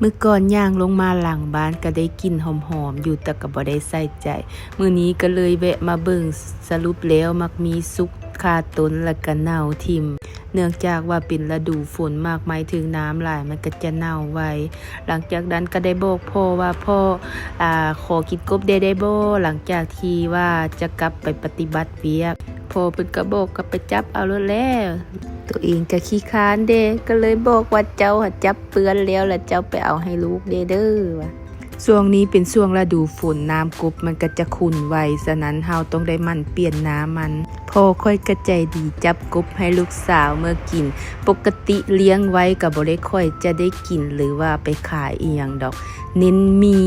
ມື້ກ່ອນຍ່າງລົງມາຫຼັງບ້ານກໍໄດ້ກິ່ນຫອມໆຢູ່ ແຕ່ກໍບໍ່ໄດ້ໃສ່ໃຈ. ມື້ນີ້ກໍເລີຍແວະມາເບິ່ງ, ສະຫຼຸບແລ້ວມັກມີສຸກຄາຕົ້ນ ແລ້ວກໍເນົ່າຖິ້ມ. ເນື່ອງຈາກວ່າເປັນລະດູຝົນ, ໝາກໄມ້ຖືກນ້ຳຫຼາຍ ມັນກໍຈະເນົ່າໄວ. ຫຼັງຈາກນັ້ນກໍໄດ້ບອກພໍ່ວ່າ, ພໍ່, ອາ, ຂໍກິນກົບແດ່ໄດ້ບໍ່? ຫຼັງຈາກທີ່ວ່າຈະກັບໄປປະຕິບັດວຽກ, ພໍ່ເພິ່ນກໍບອກກໍໄປຈັບເອົາໂລດແລ້ວ. ໂຕເອງກໍຂີ້ຄ້ານເດ້, ກໍເລີຍບອກວ່າເຈົ້າຫາຈັບເປື້ອນແລ້ວ ແລ້ວເຈົ້າໄປເອົາໃຫ້ລູກແດ່ເດີວ່າ. ຊ່ວງນີ້ເປັນຊ່ວງລະດູຝົນ, ນ້ຳກົບມັນກໍຈະຂຸ້ນໄວ, ສະນັ້ນເຮົາຕ້ອງໄດ້ໝັ່ນປ່ຽນນ້ຳມັນ. ພໍ່ຂ້ອຍກໍໃຈດີ, ຈັບກົບໃຫ້ລູກສາວເມືອກິນ. ປົກກະຕິລ້ຽງໄວ້ກໍບໍ່ໄດ້ຄ່ອຍຈະໄດ້ກິນ ຫຼືວ່າໄປຂາຍອີ່ຫຍັງດອກ, ເນັ້ນມີ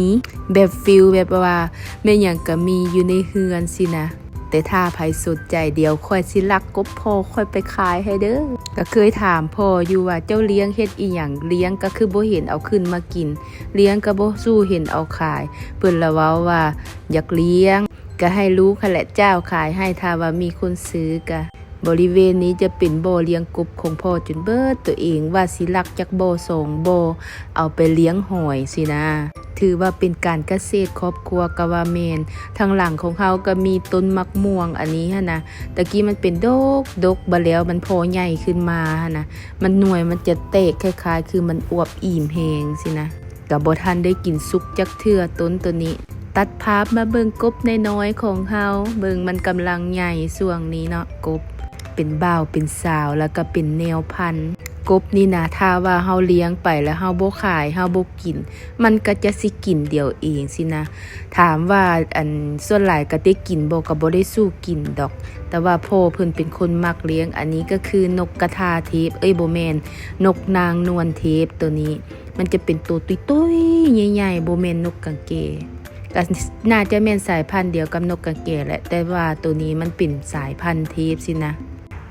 ແບບຟີລແບບວ່າແມ່ນຫຍັງກໍມີຢູ່ໃນເຮືອນຊີ້ນະ. ແຕ່ຖ້າໃຜສົນໃຈ, ດຽວຂ້ອຍຊິລັກກົບພໍ່ຂ້ອຍໄປຂາຍໃຫ້ເດີ. ກໍເຄີຍຖາມພໍ່ຢູ່ວ່າ, ເຈົ້າລ້ຽງເຮັດອີ່ຫຍັງ? ລ້ຽງກໍຄືບໍ່ເຫັນເອົາຂຶ້ນມາກິນ, ລ້ຽງກໍບໍ່ສູ້ເຫັນເອົາຂາຍ. ເພິ່ນລະເວົ້າວ່າ ຢາກລ້ຽງກໍໃຫ້ລູກຫັ້ນແຫຼະຈ້າວຂາຍໃຫ້, ຖ້າວ່າມີຄົນຊື້ກະ. ບໍລິເວນນີ້ຈະເປັນບໍ່ລ້ຽງກົບຂອງພໍ່ຈົນເບິດ, ໂຕເອງວ່າຊິລັກຈັກບໍ່ສອງບໍ່ ເອົາໄປລ້ຽງຫອຍຊີ້ນະ. ຖືວ່າເປັນການກະເສດຄອບຄົວກໍວ່າແມ່ນ. ທາງຫຼັງຂອງເຮົາກໍມີຕົ້ນໝາກມ່ວງອັນນີ້ຫັ້ນນະ, ຕະກີ້ມັນເປັນດົກໆ ບາດແລ້ວມັນພໍໃຫຍ່ຂຶ້ນມາຫັ້ນນະ, ມັນໜ່ວຍມັນຈະແຕກ ຄ້າຍໆຄືມັນອວບອີ່ມແຮງຊີ້ນະ. ກໍບໍ່ທັນໄດ້ກິນສຸກຈັກເທື່ອຕົ້ນໂຕນີ້. ຕັດພາບມາເບິ່ງກົບນ້ອຍໆຂອງເຮົາ, ເບິ່ງມັນກຳລັງໃຫຍ່ຊ່ວງນີ້ເນາະ. ກົບເປັນບ່າວເປັນສາວ ແລ້ວກໍເປັນແນວພັນ. ກົບນີ້ນະ ຖ້າວ່າເຮົາລ້ຽງໄປແລ້ວເຮົາບໍ່ຂາຍ ເຮົາບໍ່ກິນ, ມັນກໍຈະຊິກິນດຽວເອງຊີ້ນະ. ຖາມວ່າ ອັນ ສ່ວນຫຼາຍກໍໄດ້ກິນບໍ່? ກໍບໍ່ໄດ້ສູ້ກິນດອກ, ແຕ່ວ່າພໍ່ເພິ່ນເປັນຄົນມັກລ້ຽງ. ອັນນີ້ກໍຄືນົກກະທາເທບ, ເອີຍ ບໍ່ແມ່ນ, ນົກນາງນວນເທບໂຕນີ້. ມັນຈະເປັນໂຕຕຸ້ຍໆ ໃຫຍ່ໆ, ບໍ່ແມ່ນນົກກາງແກ. ກໍໜ້າຈະແມ່ນສາຍພັນດຽວກັບນົກກາງແກແຫຼະ, ແຕ່ວ່າໂຕນີ້ມັນເປັນສາຍພັນເທບຊີ້ນະ.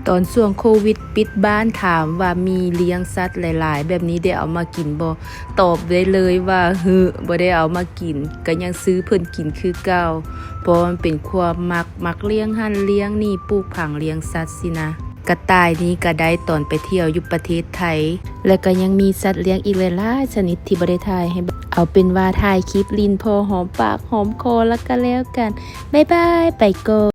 ຕອນຊ່ວງໂຄວິດປິດບ້ານ, ຖາມວ່າມີລ້ຽງສັດຫຼາຍໆແບບນີ້ໄດ້ເອົາມາກິນບໍ່? ຕອບໄດ້ເລີຍວ່າ ຫຶ ບໍ່ໄດ້ເອົາມາກິນ, ກໍຍັງຊື້ເພິ່ນກິນຄືເກົ່າ, ເພາະວ່າມັນເປັນຄວາມມັກ, ມັກລ້ຽງຫັ້ນລ້ຽງນີ້, ປູກຝັງລ້ຽງສັດຊີ້ນະ. ກະຕ່າຍນີ້ກໍໄດ້ຕອນໄປທ່ຽວຢູ່ປະເທດໄທ, ແລະກໍຍັງມີສັດລ້ຽງອີກຫຼາຍໆຊະນິດທີ່ບໍ່ໄດ້ຖ່າຍໃຫ້ເບິ່ງ. ເອົາເປັນວ່າຖ່າຍຄລິບຫຼິ້ນພໍຫອມປາກຫອມຄໍແລ້ວກໍແລ້ວກັນ. ບາຍບາຍ, ໄປກ່ອນ.